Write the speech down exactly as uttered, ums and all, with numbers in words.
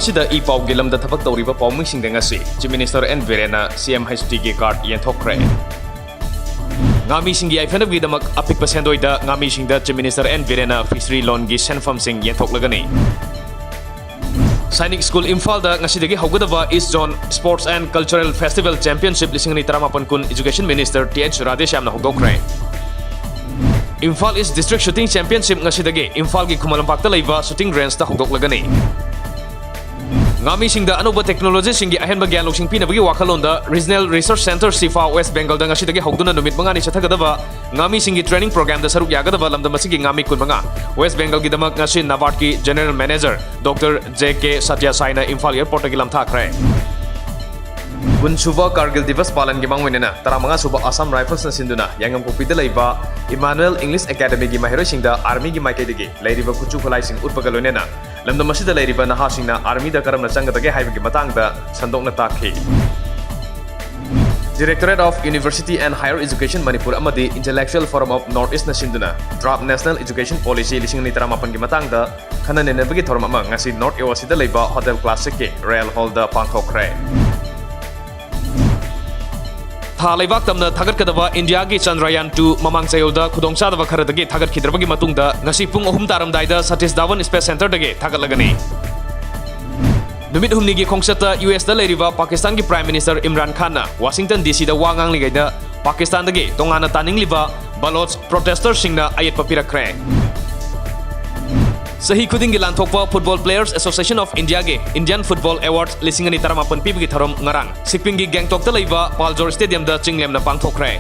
ꯁꯤꯗ ꯏ ꯄꯥꯎꯒꯤ ꯂꯝꯗ ꯊꯕꯛ ꯇꯧꯔꯤꯕ ꯄꯥꯎꯃꯤꯁꯤꯡꯗ ꯉꯁꯤ Chief Minister ꯑꯦꯟ ꯕꯤꯔꯦꯟꯅ ꯁꯤ ꯑꯦꯝ ꯍꯩꯁ ꯇꯤꯒꯤ card ꯌꯦꯟꯊꯣꯛꯈ꯭ꯔꯦ꯫ ꯉꯥꯃꯤꯁꯤꯡꯒꯤ ꯌꯥꯏꯐꯅꯕꯒꯤꯗꯃꯛ ꯑꯄꯤꯛꯄ ꯁꯦꯟꯗꯣꯏꯗ ꯉꯥꯃꯤꯁꯤꯡꯗ Chief Minister ꯑꯦꯟ ꯕꯤꯔꯦꯟꯅ fishery loanꯒꯤ ꯁꯦꯟꯐꯝꯁꯤꯡ ꯌꯦꯟꯊꯣꯛꯂꯒꯅꯤ꯫ ꯁꯥꯏꯅꯤꯛ ꯁ꯭ꯀꯨꯜ ꯏꯝꯐꯥꯜꯗ ꯉꯁꯤꯗꯒꯤ ꯍꯧꯒꯗꯕ East Zone Sports and Cultural Festival Championship ꯂꯤꯁꯤꯡ ꯑꯅꯤ ꯇꯔꯥꯃꯥꯄꯟ ꯀꯨꯟ Education Minister ꯇꯤ ꯑꯩꯆ ꯔꯥꯙꯦꯁ꯭ꯌꯥꯝꯅ ꯍꯧꯗꯣꯛꯈ꯭ꯔꯦ꯫ Imphal East District Shooting Championship ꯉꯁꯤꯗꯒꯤ ꯏꯝꯐꯥꯜꯒꯤ ꯈꯨꯃꯟ ꯂꯝꯄꯥꯛꯇ ꯂꯩꯕ shooting rangeꯇ ꯍꯧꯗꯣꯛꯂꯒꯅꯤ꯫ ꯉꯥꯃꯤꯁꯤꯡꯗ ꯑꯅꯧꯕ technologyꯁꯤꯡꯒꯤ ꯑꯍꯦꯟꯕ ꯒ꯭ꯌꯥꯟ ꯂꯧꯁꯤꯡ ꯄꯤꯅꯕꯒꯤ ꯋꯥꯈꯜꯂꯣꯟꯗ Regional Research Centre ꯁꯤꯐꯥ West Bengalꯗ ꯉꯁꯤꯗꯒꯤ ꯍꯧꯗꯨꯅ ꯅꯨꯃꯤꯠ ꯃꯉꯥꯅꯤ ꯆꯠꯊꯒꯗꯕ ꯉꯥꯃꯤꯁꯤꯡꯒꯤ training programꯗ ꯁꯔꯨꯛ ꯌꯥꯒꯗꯕ ꯂꯝꯗꯝ ꯑꯁꯤꯒꯤ ꯉꯥꯃꯤ ꯀꯨꯟꯃꯉꯥ West Bengalꯒꯤꯗꯃꯛ ꯉꯁꯤ NABARDꯀꯤ General Manager Doctor J K Satya ꯁꯥꯏꯅ ꯏꯝꯐꯥꯜ Airportꯇꯒꯤ ꯂꯝꯊꯥꯈ꯭ꯔꯦ꯫ ꯀꯨꯟꯁꯨꯕ ꯀꯥꯔꯒꯤꯜ ꯗꯤꯕꯁ ꯄꯥꯂꯟꯒꯤ ꯃꯥꯡꯑꯣꯏꯅꯅ ꯇꯔꯥꯃꯉꯥꯁꯨꯕ Assam Riflesꯅ ꯁꯤꯟꯗꯨꯅ ꯌꯥꯏꯉꯪꯄꯣꯛꯄꯤꯗ ꯂꯩꯕ Emmanuel English Academyꯒꯤ ꯃꯍꯩꯔꯣꯏꯁꯤꯡꯗ Armyꯒꯤ ꯃꯥꯏꯀꯩꯗꯒꯤ ꯂꯩꯔꯤꯕ ꯈꯨꯠꯁꯨ ꯈꯨꯠꯂꯥꯏꯁꯤꯡ ꯎꯠꯄꯒ ꯂꯣꯏꯅꯅ ꯂꯝꯗꯝ ꯑꯁꯤꯗ ꯂꯩꯔꯤꯕ ꯅꯍꯥꯁꯤꯡꯅ Armyꯗ ꯀꯔꯝꯅ ꯆꯪꯒꯗꯒꯦ ꯍꯥꯏꯕꯒꯤ ꯃꯇꯥꯡꯗ ꯁꯟꯗꯣꯛꯅ ꯇꯥꯛꯈꯤ꯫ Directorate of University and Higher Education Manipur ꯑꯃꯗꯤ Intellectual Forum of North Eastꯅ ꯁꯤꯟꯗꯨꯅ Draft National Education Policy ꯂꯤꯁꯤꯡ ꯑꯅꯤ ꯇꯔꯥꯃꯥꯄꯟꯒꯤ ꯃꯇꯥꯡꯗ ꯈꯟꯅ ꯅꯩꯅꯕꯒꯤ ꯊꯧꯔꯝ ꯑꯃ ꯉꯁꯤ North Aoaꯁꯤꯗ ꯂꯩꯕ Hotel Classicꯀꯤ Royal Hallꯗ ꯄꯥꯡꯊꯣꯛꯈ꯭ꯔꯦ꯫ ꯊꯥ ꯂꯩꯕꯥꯛ ꯇꯝꯅ ꯊꯥꯒꯠꯀꯗꯕ ꯏꯟꯗꯤꯌꯥꯒꯤ Chandrayaan two ꯃꯃꯥꯡ ꯆꯌꯣꯜꯗ ꯈꯨꯗꯣꯡꯆꯥꯗꯕ ꯈꯔꯗꯒꯤ ꯊꯥꯒꯠꯈꯤꯗ꯭ꯔꯕꯒꯤ ꯃꯇꯨꯡꯗ ꯉꯁꯤ ꯄꯨꯡ ꯑꯍꯨꯝ ꯇꯥꯔꯝꯗꯥꯏꯗ ꯁꯇꯤꯁ ꯙꯥꯋꯟ Space Centreꯗꯒꯤ ꯊꯥꯒꯠꯂꯒꯅꯤ꯫ ꯅꯨꯃꯤꯠ ꯍꯨꯝꯅꯤꯒꯤ ꯈꯣꯡꯆꯠꯇ ꯌꯨ ꯑꯦꯁꯇ ꯂꯩꯔꯤꯕ ꯄꯥꯀꯤꯁꯇꯥꯟꯒꯤ Prime Minister ꯏꯝꯔꯥꯟ ꯈꯥꯟꯅ ꯋꯥꯁꯤꯡꯇꯟ ꯗꯤ ꯁꯤꯗ ꯋꯥ ꯉꯥꯡꯂꯤꯉꯩꯗ ꯄꯥꯀꯤꯁꯇꯥꯟꯗꯒꯤ ꯇꯣꯉꯥꯟꯅ ꯇꯥꯅꯤꯡꯂꯤꯕ ꯕꯂꯣꯆ protesters ꯁꯤꯡꯅ ꯑꯌꯦꯠꯄ ꯄꯤꯔꯛꯈ꯭ꯔꯦ꯫ ꯆꯍꯤ ꯈꯨꯗꯤꯡꯒꯤ ꯂꯥꯟꯊꯣꯛꯄ Football Players Association of Indiaꯒꯤ Indian Football Awards ꯂꯤꯁꯤꯡ ꯑꯅꯤ ꯇꯔꯥꯃꯥꯄꯟ ꯄꯤꯕꯒꯤ ꯊꯧꯔꯝ ꯉꯔꯥꯡ ꯁꯤꯛꯀꯤꯝꯒꯤ ꯒꯦꯡꯇꯣꯛꯇ ꯂꯩꯕ ꯄꯥꯜꯖꯣꯔ Stadiumꯗ ꯆꯤꯡꯂꯦꯝꯅ ꯄꯥꯡꯊꯣꯛꯈ꯭ꯔꯦ꯫